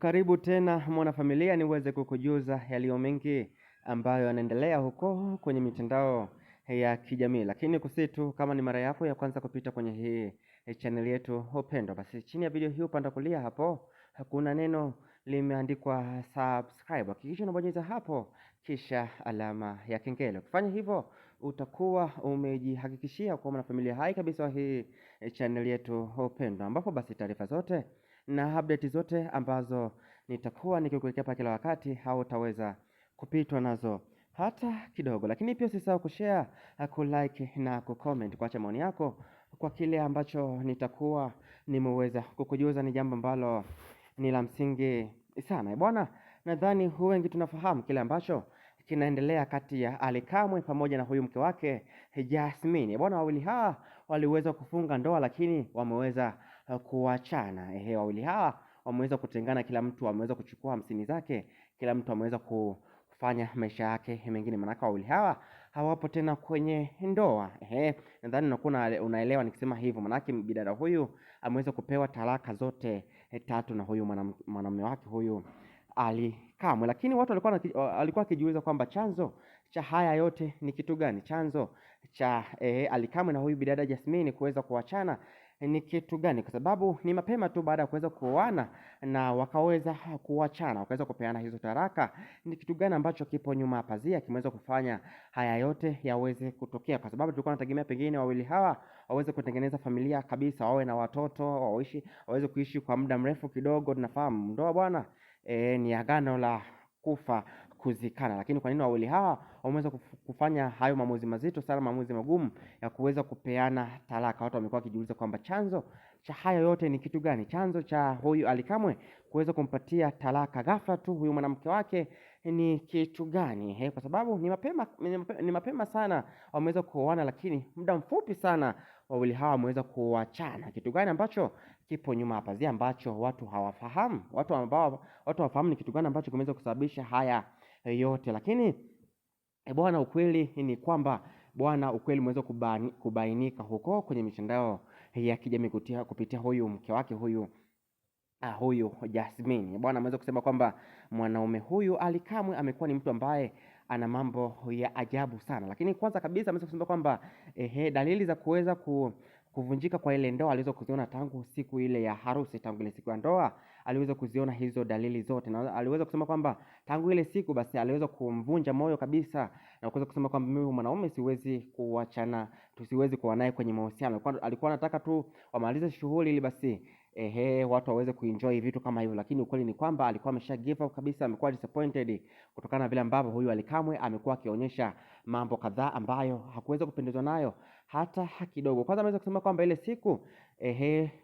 Karibu tena mwanafamilia, niweze kukujuza yaliyo mengi ambayo yanaendelea huko kwenye mitandao ya kijamii. Lakini kusitu, kama ni mara yako ya kwanza kupita kwenye hii channel yetu upendo, basi chini ya video hii upande kulia hapo kuna neno limeandikwa subscribe. Hakikisha unabonyeza hapo kisha alama ya kengele. Ukifanya hivyo utakuwa umejihakikishia kuwa mwanafamilia hai kabisa wa hii channel yetu upendo, ambapo basi taarifa zote na update zote ambazo nitakuwa nikikuwekea hapa kila wakati hautaweza kupitwa nazo hata kidogo. Lakini pia usisahau kushare, kulike na kucomment, kuacha maoni yako kwa kile ambacho nitakuwa nimeweza kukujuza. Ni jambo ambalo ni la msingi sana bwana. Nadhani wengi tunafahamu kile ambacho kinaendelea kati ya Ally Kamwe pamoja na huyu mke wake Jasmine. Bwana, wawili hawa waliweza kufunga ndoa lakini wameweza kuachana. Ehe, wawili hawa wameweza kutengana, kila mtu ameweza kuchukua 50 zake, kila mtu ameweza kufanya maisha yake mengine, maanake wawili hawa hawapo tena kwenye ndoa. Ehe, nadhani unakuwa unaelewa nikisema hivyo, maanake bidada huyu ameweza kupewa talaka zote tatu na huyu mwanamume wake huyu Ally Kamwe. Lakini watu walikuwa wakijiuliza kwamba chanzo cha haya yote ni kitu gani? Chanzo cha Ally Kamwe na huyu bidada Jasmine kuweza kuachana ni kitu gani? Kwa sababu ni mapema tu baada ya kuweza kuoana na wakaweza kuachana, wakaweza kupeana hizo taraka. Ni kitu gani ambacho kipo nyuma ya pazia kimeweza kufanya haya yote yaweze kutokea? Kwa sababu tulikuwa tunategemea pengine wawili hawa waweze kutengeneza familia kabisa, wawe na watoto, waweze kuishi kwa muda mrefu kidogo. Tunafahamu ndoa bwana, ni agano la kufa kuzikana. Lakini kwa nini wawili hawa wameweza kufanya hayo maamuzi mazito sana, maamuzi magumu ya kuweza kupeana talaka? Watu wamekuwa wakijiuliza kwamba chanzo cha hayo yote ni kitu gani? Chanzo cha huyu Ally Kamwe kuweza kumpatia talaka ghafla tu huyu mwanamke wake ni kitu gani? He, kwa sababu ni mapema sana wameweza kuoana, lakini muda mfupi sana wawili hawa wameweza kuachana. Kitu gani ambacho kipo nyuma ya pazia ambacho watu hawafahamu? Watu ambao watu hawafahamu ni kitu gani ambacho kimeweza kusababisha haya yote. Lakini bwana, ukweli ni kwamba bwana, ukweli umeweza kubainika huko kwenye mitandao ya kijamii kupitia huyu mke wake huyu huyu Jasmine. Bwana ameweza kusema kwamba mwanaume huyu Ally Kamwe amekuwa ni mtu ambaye ana mambo ya ajabu sana. Lakini kwanza kabisa ameweza kusema kwamba dalili za kuweza kuvunjika kwa ile ndoa aliweza kuziona tangu siku ile ya harusi, tangu ile siku ya ndoa aliweza kuziona hizo dalili zote, na aliweza kusema kwamba tangu ile siku basi aliweza kumvunja moyo kabisa na kuweza kusema kwamba mimi mwanaume siwezi kuachana, tusiwezi kuwa naye kwenye mahusiano. Alikuwa anataka tu wamalize shughuli ili basi watu waweze kuenjoy vitu kama hivyo, lakini ukweli ni kwamba alikuwa amesha give up kabisa, amekuwa disappointed kutokana na vile ambavyo huyu Ally Kamwe amekuwa akionyesha mambo kadhaa ambayo hakuweza kupendezwa nayo hata kidogo. Kwanza ameweza kusema kwamba ile siku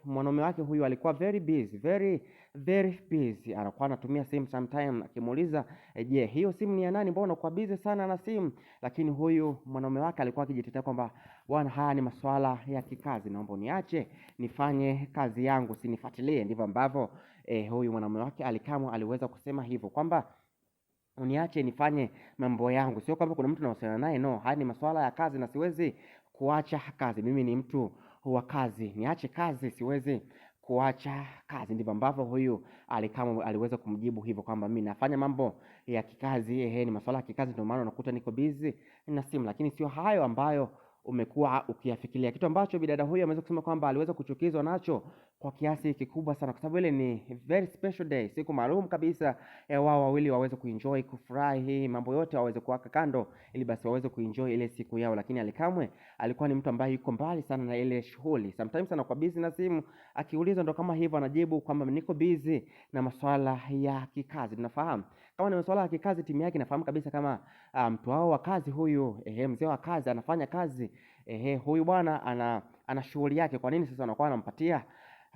mwanaume wake huyu alikuwa very busy, very very busy, anakuwa anatumia simu sometime. Akimuuliza, je, hiyo simu ni ya nani? Mbona unakuwa busy sana na simu? Lakini huyu mwanaume wake alikuwa akijitetea kwamba bwana, haya ni masuala ya kikazi, naomba uniache nifanye kazi yangu, usinifuatilie. Ndivyo ambavyo huyu mwanaume wake Ally Kamwe aliweza kusema hivyo kwamba uniache nifanye mambo yangu, sio kwamba kuna mtu nahusiana naye. No, haya ni masuala ya kazi na siwezi kuacha kazi. Mimi ni mtu wa kazi, niache kazi, siwezi kuacha kazi. Ndivyo ambavyo huyu Ally Kamwe aliweza kumjibu hivyo kwamba mimi nafanya mambo ya kikazi, ni masuala ya kikazi, ndio maana unakuta niko busy na simu, lakini sio hayo ambayo umekuwa ukiyafikiria. Kitu ambacho bidada huyu ameweza kusema kwamba aliweza kuchukizwa nacho kwa kiasi kikubwa sana, kwa sababu ile ni very special day, siku maalum kabisa ya wao wawili waweze kuenjoy, kufurahi, mambo yote waweze kuweka kando ili basi waweze kuenjoy ile siku yao. Lakini Ally Kamwe alikuwa ni mtu ambaye yuko mbali sana na ile shughuli. Sometimes anakuwa busy na simu, akiulizwa ndo kama hivyo anajibu kwamba niko busy na masuala ya kikazi. Tunafahamu kama ni masuala ya kikazi, timu yake inafahamu kabisa kama mtu wao wa kazi huyu, mzee wa kazi anafanya kazi, huyu bwana ana shughuli yake. Kwa nini sasa anakuwa anampatia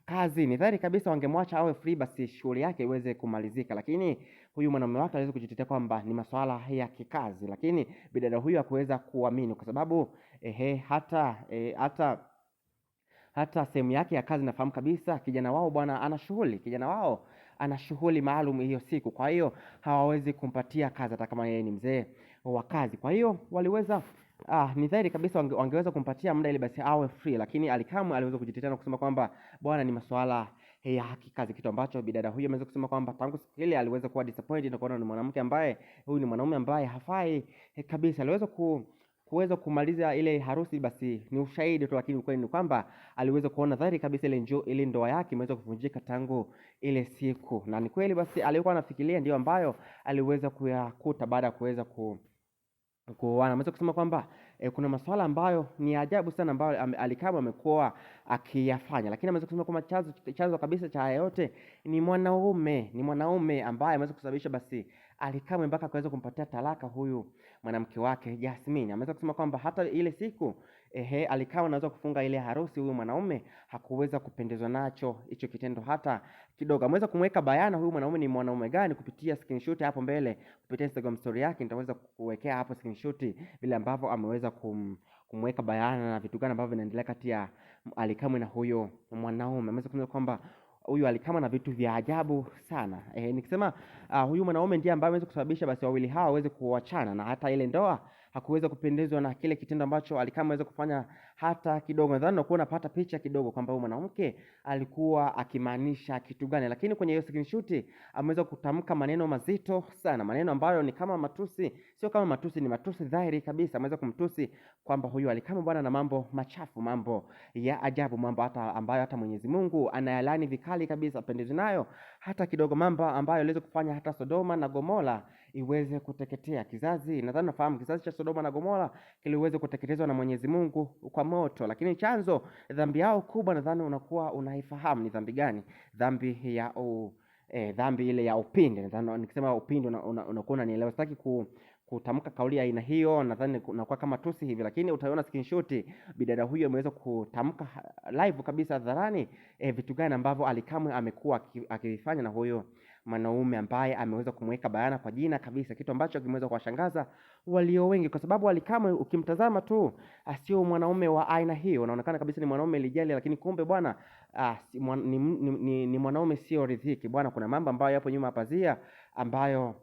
kazi? Ni dhahiri kabisa wangemwacha awe free basi shughuli yake iweze kumalizika, lakini huyu mwanamume wake aliweza kujitetea kwamba ni masuala ya kikazi, lakini bidada huyu hakuweza kuamini kwa sababu hata sehemu yake ya kazi nafahamu kabisa kijana wao bwana ana shughuli, kijana wao ana shughuli maalum hiyo siku, kwa hiyo hawawezi kumpatia kazi hata kama yeye ni mzee wa kazi. Kwa hiyo waliweza ni dhahiri kabisa wangeweza kumpatia muda ili basi awe free, lakini Ally Kamwe aliweza kujitetea na kusema kwamba bwana, ni masuala ya kikazi, kitu ambacho bidada huyo ameweza kusema kwamba tangu siku ile aliweza kuwa disappointed na kuona ni mwanamke ambaye, huyu ni mwanaume ambaye hafai kabisa. Aliweza kuweza kumaliza ile harusi basi ni ushahidi tu, lakini ukweli ni kwamba aliweza kuona dhahiri kabisa ile ndoa yake imeweza kuvunjika tangu ile siku, na ni kweli basi alikuwa anafikiria ndio ambayo aliweza kuyakuta baada ya kuweza kuoana. Ameweza kusema kwamba kuna masuala ambayo ni ajabu sana ambayo Ally Kamwe amekuwa akiyafanya, lakini ameweza kusema kwamba chanzo kabisa cha haya yote ni mwanaume ambaye ameweza kusababisha basi Ally Kamwe mpaka akaweza kumpatia talaka huyu mwanamke wake Jasmine. Ameweza kusema kwamba hata ile siku Ally Kamwe anaweza kufunga ile harusi, huyu mwanaume hakuweza kupendezwa nacho hicho kitendo hata kidogo. Ameweza kumweka bayana huyu mwanaume ni mwanaume gani kupitia screenshot hapo mbele, kupitia Instagram story yake nitaweza kuwekea hapo screenshot vile ambavyo ameweza kumweka bayana na vitu gani ambavyo vinaendelea kati ya Ally Kamwe na huyo mwanaume. Ameweza kusema kwamba huyu Ally Kamwe na vitu vya ajabu sana. Nikisema huyu mwanaume ndiye ambaye ameweza kusababisha basi wawili hawa waweze kuachana, na hata ile ndoa hakuweza kupendezwa na kile kitendo ambacho Ally Kamwe ameweza kufanya hata kidogo. Nadhani unakuwa unapata picha kidogo kwamba huyu mwanamke alikuwa akimaanisha kitu gani, lakini kwenye hiyo screenshot ameweza kutamka maneno mazito sana, maneno ambayo ni kama matusi, sio kama matusi, ni matusi dhahiri kabisa. Ameweza kumtusi kwamba huyu Ally Kamwe bwana na mambo machafu, mambo ya ajabu, mambo hata ambayo hata Mwenyezi Mungu anayalani vikali kabisa, apendezwi nayo hata kidogo, mambo ambayo aliweza kufanya hata Sodoma na Gomora iweze kuteketea. Kizazi, nadhani nafahamu kizazi cha Sodoma na Gomora kiliweza kuteketezwa na Mwenyezi Mungu kwa moto, lakini chanzo dhambi yao kubwa nadhani unakuwa unaifahamu ni dhambi gani? Dhambi ya dhambi ile ya upinde. Nadhani nikisema upinde unakuwa unanielewa. Sitaki kutamka kauli ya aina hiyo, nadhani nakuwa kama tusi hivi, lakini utaiona screenshot bidada huyo ameweza kutamka live kabisa hadharani vitu gani ambavyo Ally Kamwe amekuwa akivifanya na huyo mwanaume ambaye ameweza kumweka bayana kwa jina kabisa, kitu ambacho kimeweza kuwashangaza walio wengi, kwa sababu Ally Kamwe ukimtazama tu sio mwanaume wa aina hiyo, unaonekana kabisa ni mwanaume lijali, lakini kumbe bwana, si, mwan, ni, ni, ni, ni mwanaume sio ridhiki bwana. Kuna mambo ambayo yapo nyuma ya pazia ambayo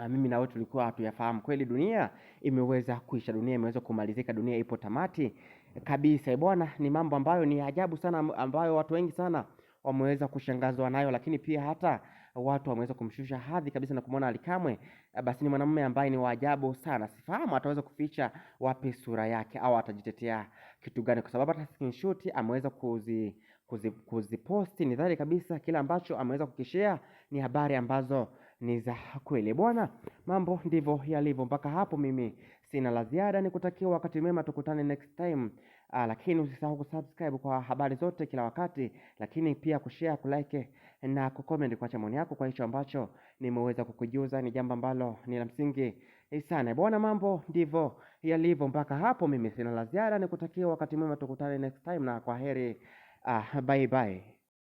mimi na wewe tulikuwa hatuyafahamu. Kweli dunia imeweza kuisha, dunia imeweza kumalizika, dunia ipo tamati kabisa bwana. Ni mambo ambayo ni ajabu sana, ambayo watu wengi sana wameweza kushangazwa nayo, lakini pia hata watu wameweza kumshusha hadhi kabisa na kumwona Ally Kamwe basi ni mwanamume ambaye ni wa ajabu sana. Sifahamu ataweza kuficha wapi sura yake au atajitetea kitu gani, kwa sababu hata screenshot ameweza kuziposti. Ni dhahiri kabisa kile ambacho ameweza kukishare ni habari ambazo ni za kweli bwana. Mambo ndivyo yalivyo. Mpaka hapo mimi sina la ziada, nikutakia wakati mwema, tukutane next time. Lakini usisahau kusubscribe kwa habari zote kila wakati, lakini pia kushare, kulike na kucomment, kuacha maoni yako kwa hicho ambacho nimeweza kukujuza. Ni jambo ambalo ni la msingi sana bwana. Mambo ndivyo yalivyo. Mpaka hapo mimi sina la ziada, nikutakia wakati mwema, tukutane next time na kwaheri. Bye bye.